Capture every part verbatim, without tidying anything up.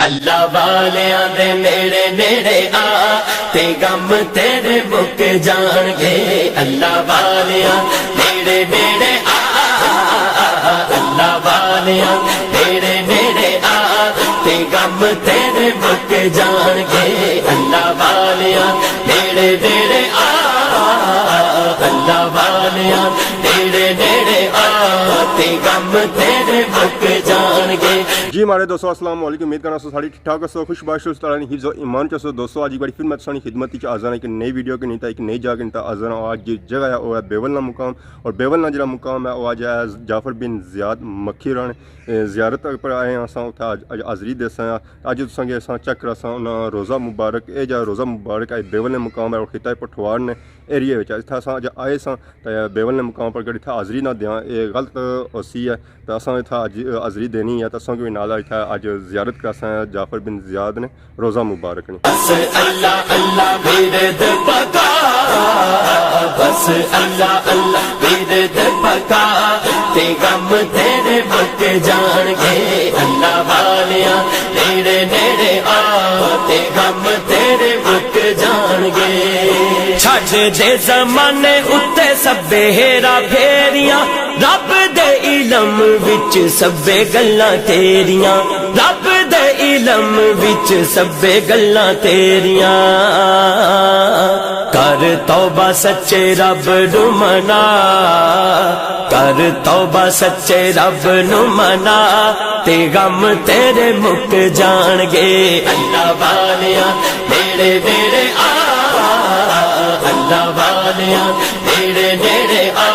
اللہ والیاں دے نیڑے نیڑے آ، تے غم تیرے مک جان گے۔ اللہ والیاں نیڑے نیڑے آ، اللہ والیاں نیڑے نیڑے آ، تے غم تیرے مک جان گے۔ اللہ والیاں نیڑے نیڑے آ، اللہ والیاں نیڑے نیڑے آ، تے غم تیرے مک جان گے۔ جی ماڑے دوستو، السلام علیکم۔ امید کرنا سو ساری ٹھیک ٹھاک ہسو، خوش باش ہسو، تعالیٰ نے حفظ و ایمان چ ہسو۔ دوستو، اج ایک بار پھر میں تساں نی خدمت وچ حاضر ہاں، ایک نئی ویڈیو کے نیتا، ایک نئی جگہ کے نیتا حاضر ہاں۔ اج جگہ ہے، وہ ہے بیول نا مقام، اور بیول نا جڑا مقام ہے، وہ اج ہے جعفر بن زیاد مکھی ہوراں نے، اے، زیارت پر آئے ہاں اساں، اتھا اج، اج حاضری دیساں۔ اج تساں کے اساں چیک کراساں انہاں روضہ مبارک، اے جا روضہ مبارک ہے، بیول نے مقام ہے، اور خطہ پٹھوار نے ایریے وچ۔ اتھا اساں اج آئے ساں، تے بیول نے مقام پر اگر اتھا حاضری نہ دیاں، اے غلط ہوسی ہے۔ تے اساں اتھا اج حاضری دینی ہے، تے اساں کو بھی نال اتھا اج زیارت کراساں جعفر بن زیاد نے روضہ مبارک نے۔ بس اللہ اللہ ورد پکا، بس اللہ اللہ ورد پکا، تے غم تیرے مک جان گے۔ اللہ والیاں نیڑے نیڑے آ، تے غم تیرے مک جان گے۔ چھڈ دے زمانے اتے سبے ہیرا پھیریاں، رب دے علم وچ سبے گلاں تیریاں، رب دے علم وچ سبے گلاں تیریاں۔ کر توبہ سچے رب نو منا، کر توبہ سچے رب نو منا، تے غم تیرے مک جان گے۔ اللہ والیاں نیڑے نیڑے آ، اللہ والیاں نیڑے نیڑے آ،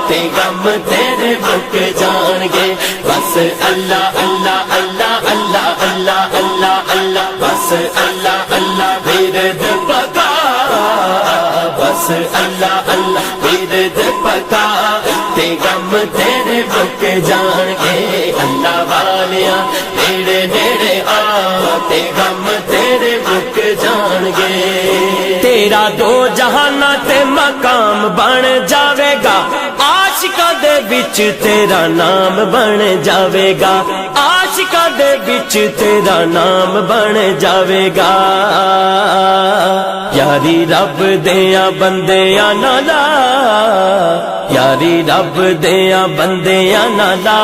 تے غم تیرے مک جان گے۔ بس اللہ اللہ اللہ اللہ اللہ اللہ اللہ، بس اللہ اللہ ورد پکا، بس اللہ اللہ ورد پکا، تے غم تیرے مک جان گے۔ اللہ والیاں نیڑے نیڑے آ، تے غم تیرے مک جان گے۔ تیرا دو جہاناں تے مقام بن جاوے گا، عاشقاں دے وچ تیرا نام بن جاوے گا، عاشقاں دے وچ تیرا نام بن جاوے گا۔ یاری رب دیاں بندیاں نالا، یاری رب دیاں بندیاں نالا،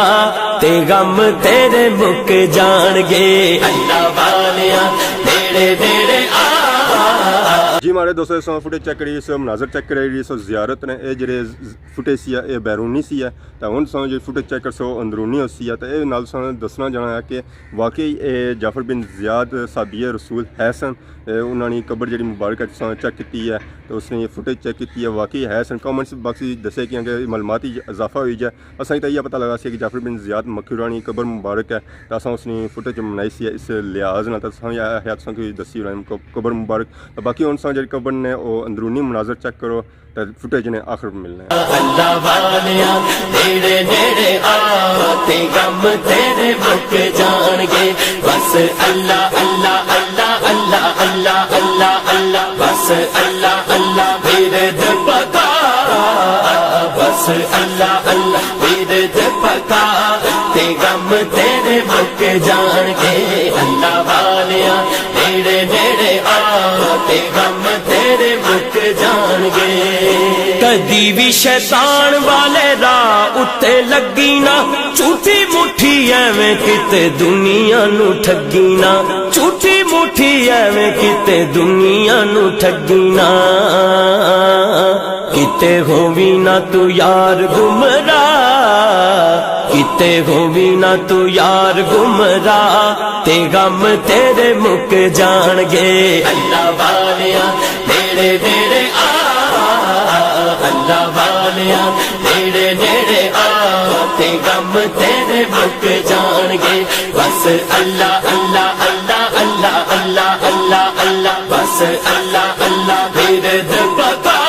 تے غم تیرے مک جان گے۔ اللہ والیاں نیڑے نیڑے آ۔ جی ماڑے دوستو، اساں فوٹیج چیک کری، اس مناظر چیک کری، اس زیارت نے، اے جڑے فوٹیج سی ہے، اے بیرونی سی ہے۔ تے ہن تساں جو فوٹیج چیک کرسو، اندرونی ہوسی ہے۔ تے اے نال تساں دسنا چاہنا ہے کہ واقعی اے جعفر بن زیاد صحابی رسول ہے سن۔ اے انہاں نی قبر جڑی مبارک ہے، تساں چیک کیتی ہے، تے اس نے فوٹیج چیک کیتی ہے، واقعی ہے سن۔ کمنٹس باکس وچ دسے کہ اگر معلومات وچ اضافہ ہوئی جائے۔ اساں کی تاں ایہہ پتہ لگا سی کہ جعفر بن زیاد مکھی ہوراں نی قبر مبارک ہے، تے اساں اس نی فوٹیج بنائی سی اس لحاظ نال، تے اساں کی اے آخیا تساں کی دسی ہوراں نی قبر مبارک۔ تے باقی ہن تساں جڑی قبر نے، او اندرونی مناظر چیک کرو۔ تے فوٹیج نے آخر ملنے آں۔ اللہ والیاں نیڑے نیڑے آ، تے غم تیرے مک جان گے۔ بس اللہ اللہ اللہ اللہ اللہ اللہ اللہ، بس اللہ اللہ ورد پکا، بس اللہ اللہ ورد پکا، تے غم تیرے مک جان گے۔ اللہ والیاں نیڑے نیڑے آ، تے غم تیرے مک جان گے۔ کدی وی شیطان والے راہ اتے لگی نہ، جھوٹی مٹھی ایویں کتے دنیا نو ٹھگی نہ، جھوٹی مٹھی ایویں کتے دنیا نو ٹھگی نہ۔ کتے ہووی نہ تو یار گمراہ، کتے ہووی نہ تو یار گمراہ، تے غم تیرے مک جان گے۔ اللہ والیاں نیڑے نیڑے آ، اللہ والیاں نیڑے نیڑے آ، تے غم تیرے مک جان گے۔ بس اللہ اللہ اللہ اللہ اللہ اللہ اللہ اللہ، بس اللہ اللہ ورد پکا،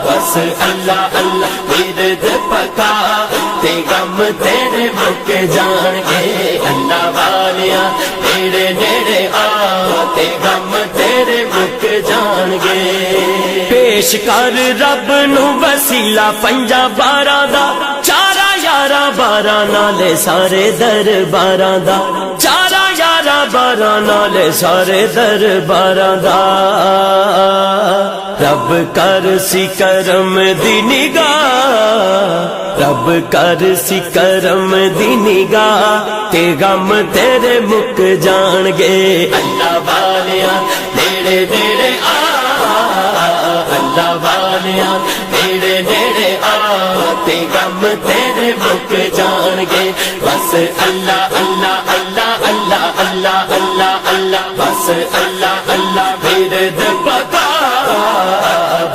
بس اللہ اللہ ورد پکا، تے غم تیرے مک جان گے۔ اللہ والیاں نیڑے نیڑے آ، تے غم تیرے مک جان گے۔ پیش کر رب نو وسیلہ پنجاں باراں دا، چاراں یاراں باراں نالے سارے درباراں دا، چاراں یاراں باراں نال سارے درباراں دا، رب کر سی کرم دی نگاہ، رب کر سی کرم دی نگاہ، تے غم تیرے مک جان گے۔ اللہ والیا، نیڑے نیڑے آ، اللہ والیا، نیڑے نیڑے آ، تے غم تیرے مک جان گے۔ بس اللہ، اللہ، اللہ، اللہ، اللہ، اللہ، اللہ، بس اللہ، اللہ، ورد پکا،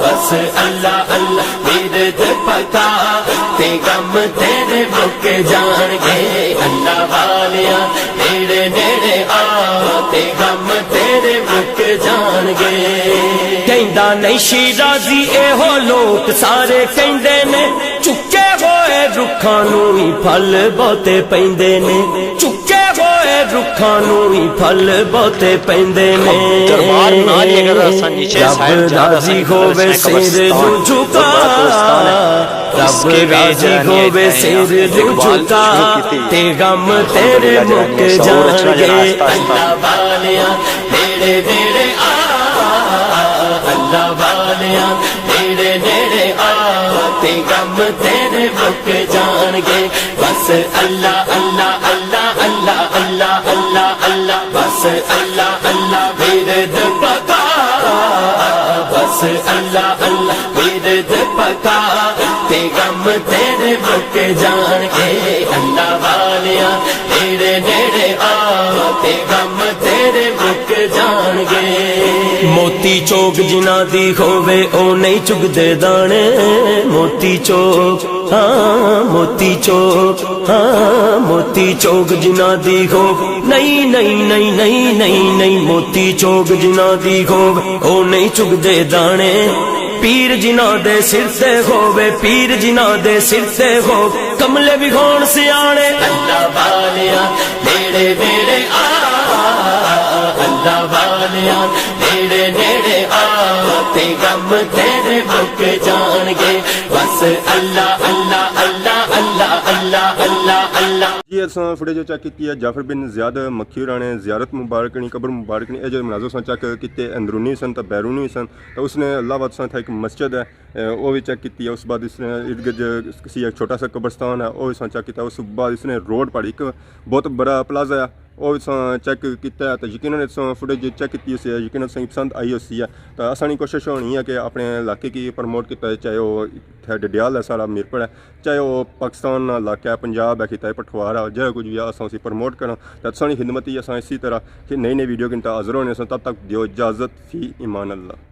بس اللہ، اللہ، ورد پکا، تے غم تیرے مک جان گے۔ اللہ والیا، نیڑے نیڑے آ، تے غم تیرے مک جان گے۔ کہندا نہیں شیرازی، ایہو لوک سارے کہندے نے، چکے ہوئے رکھاں نوں ہی پھل بہتے پیندے نے، چکے ہوئے رکھاں نوں ہی پھل بہتے پیندے نے۔ دربار نال ہی اگر اساں نیچے رب سائڈ جانا راضی سائیں، ہووے اس نے سر قبرستان، نوں جھکا، بہت بڑا قبرستان ہے۔ اس رب کے بھی راضی جرا نہیں ہووے ہے، سر نوں اقبال جھکا، شروع کیتی۔ تے غم تیرے الحمدللہ جرا مک نہیں ہے، شعور اچھا جان جرا گے۔ آہستہ آہستہ۔ اللہ والیا، نیڑے نیڑے آ، اللہ والیا، نیڑے نیڑے آ، تے غم تیرے مک جان گے۔ بس اللہ، اللہ، اللہ، اللہ، اللہ، اللہ، اللہ، بس اللہ، اللہ، ورد پکا، بس اللہ، اللہ، ورد پکا، تے غم تیرے مک جان گے۔ اللہ والیا، نیڑے نیڑے آ، تے غم تیرے مک جان گے۔ موتی چوک جنہاں دی ہووے، او نہیں چگدے دانے۔ موتی چوک، ہاں، موتی چوک، ہاں، موتی چوک جنہاں دی ہووے، نہیں، نہیں، نہیں، نہیں، نہیں، نہیں، موتی چوک جنہاں دی ہووے، او نہیں چگدے دانے۔ پیر جنہاں دے سر تے ہووے، پیر جنہاں دے سر تے ہووے، کملے بھی ہون سیانے۔ اللہ والیا، نیڑے نیڑے آ، اللہ والیا، نیڑے نیڑے آ، تے غم تیرے مک جان گے۔ بس اللہ، اللہ، اللہ، اللہ، اللہ، اللہ، اللہ۔ جی، اساں فوٹیج چیک کیتی ہے، جعفر بن زیاد مکی ہوراں نے زیارت مبارک نی، قبر مبارک نی، اے جو مناظر اساں چیک کیتے، اندرونی سن تے بیرونی سن، تے اس نے اللہ واسطے اتھا ایک مسجد ہے، اے، او وی چیک کیتی ہے۔ اس بعد اس نے ارد گرد کسی ایک چھوٹا سا قبرستان ہے، او وی اساں چیک کیتا۔ اس بعد اس نے روڈ پر ایک بہت بڑا پلازہ ہے، او وی اساں چیک کیتا ہے۔ تے یقیناً اساں فوٹیج چیک کیتی ہوسی ہے، یقیناً تساں کی پسند آئی ہوسی ہے۔ تے اساں نی کوشش ہونی ہے کہ اپنے علاقے کی پروموٹ کیتا ہے، چاہے او اتھے ڈڈیال ہے، ساڑا میرپور ہے، چاہے او پاکستان نا علاقہ ہے، پنجاب ہے، خطہ پٹھوار ہے، جیہڑا کچھ وی ہے، اساں اسی پروموٹ کرنا۔ تے تساں نی خدمت ہی اساں اسی طرح کہ نئی نئی ویڈیو گھنی تے حاضر ہونے ساں۔ تب تک دیو اجازت، فی امان اللہ۔